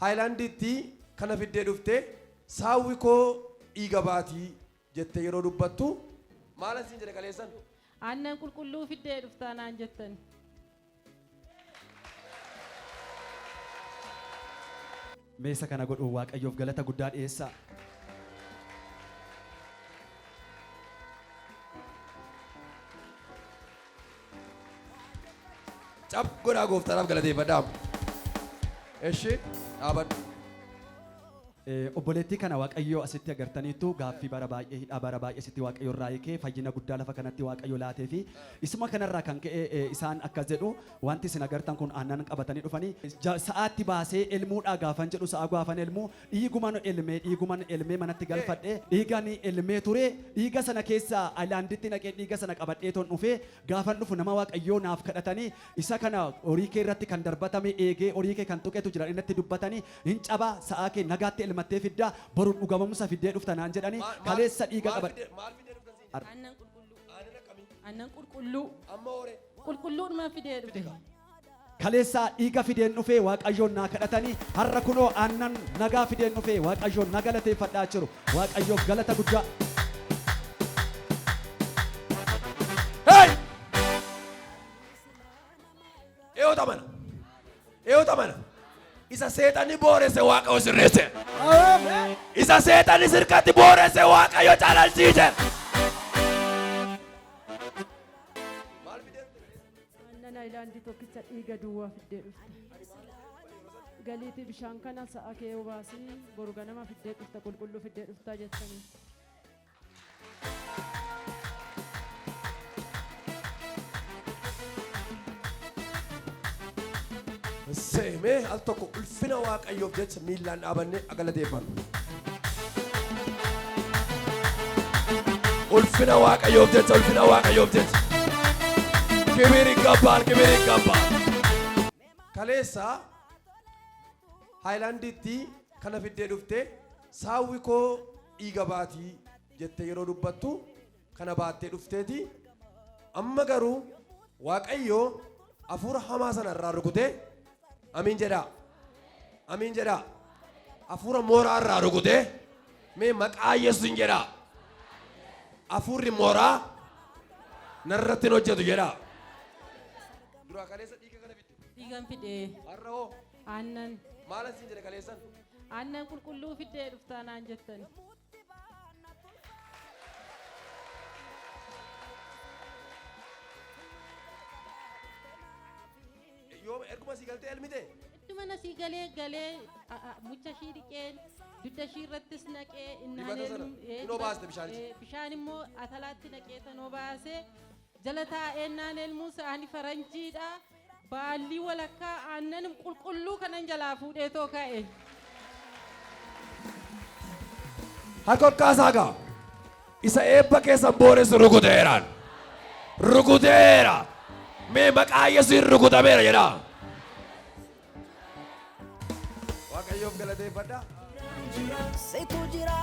Haayilaandiitti kana fiddee dhufte saawwi koo dhiiga baatii jettee yeroo dubbattu maalan siin jedhe kaleessan? Aannan qulqulluu fiddee dhuftaa naan jettan. Mee isa kana godhu Waaqayyoof galata guddaa dhiyeessaa. Cap godhaa gooftaadhaaf galateeffadhaa. Eshi dhaabadhu. Obboleettii kana Waaqayyo asitti agartaniittu gaaffii bara baay'ee hidhaa bara baay'ee sitti Waaqayyo irraa hiikee fayyina guddaa lafa kanatti Waaqayyo laatee fi isuma kanarraa kan ka'e isaan akkas jedhu wanti isin agartan kun aannan qabatanii dhufanii sa'aatti baasee elmuudhaa gaafan jedhu sa'a gaafan elmuu dhiiguman elmee dhiiguman elmee manatti galfadhe dhiigani elmee ture dhiiga sana keessa ayilaanditti naqee dhiiga sana qabadhee ton dhufee gaafan dhufu nama Waaqayyoo naaf kadhatanii isa kana horii kee irratti kan darbatame eegee horii kee kan tuqetu jira innatti dubbatanii hin caba sa'aa kee nagaatti elmattee fidda boru dhugamamsa fiddee dhufta naan jedhanii kaleessa dhiiga qabadhe. Maal fiddee dhuftan siin? Aannan qulqulluu. Aannan akkamii? Aannan qulqulluu. Amma horee. Qulqulluudhuma fidee dhufe. Kaleessa dhiiga fideen dhufee Waaqayyoon naa kadhatanii har'a kunoo aannan nagaa fideen dhufee Waaqayyoon na galateeffadhaa jiru. Waaqayyoof galata guddaa. Hey! Eewwata mana. Eewwata mana. Isa seexanni booresse Waaqayyo sirreesse. Isa seexanni sirkatti booresse Waaqayyo calalchiise. Maal fidee dhufte? Aannan ayilaandii tokkicha dhiiga duwwaa fiddee dhufte. Galiitii bishaan kana sa'a kee obaasii boru ganama fiddee dhufta qulqulluu fiddee dhuftaa jettanii. Seemee al tokko ulfina Waaqayyoof jecha miillaan dhaabannee galateeffannu. Ulfina Waaqayyoof jecha, ulfina Waaqayyoof jecha. Kibir ይገባል, kibir ይገባል. Kaleessa Haayilaandiitti kana fiddee dhufte saawwi koo dhiiga baatii jettee yeroo dubbattu kana baattee dhufteeti. Amma garuu Waaqayyo hafuura hamaa sana irraa rukutee amiin jedhaa. Amiin jedhaa. Hafuura mooraa irraa rukutee mee maqaa Yesuusin jedhaa. Hafuurri mooraa narratti hin hojjetu jedhaa. Duraa kaleessa dhiiga kana fidde. Dhiigan fidee. Har'a hoo Aannan. maalan siin jedhe kaleessan? Aannan qulqulluu fiddee dhuftaa naan jettan. Yoom erguma sii galtee elmite? Idduma na sii galee galee mucha ishii dhiqeen dugda ishii irrattis naqee innaan Dibata sana hin obaaste bishaanicha? Bishaan immoo atalaatti naqee tan obaasee jala taa'ee naan elmuu sa'ani faranjiidha. Baallii walakkaa aannan qulqulluu kanan jalaa fuudhee too ka'e. Harka ol kaasaa gaa. Isa eebba keessan booressu rukuteeraan. Rukuteera. Mee maqaa Yesuusin rukutameera jedhaa. Waaqayyoof galateeffadhaa. Situ jira.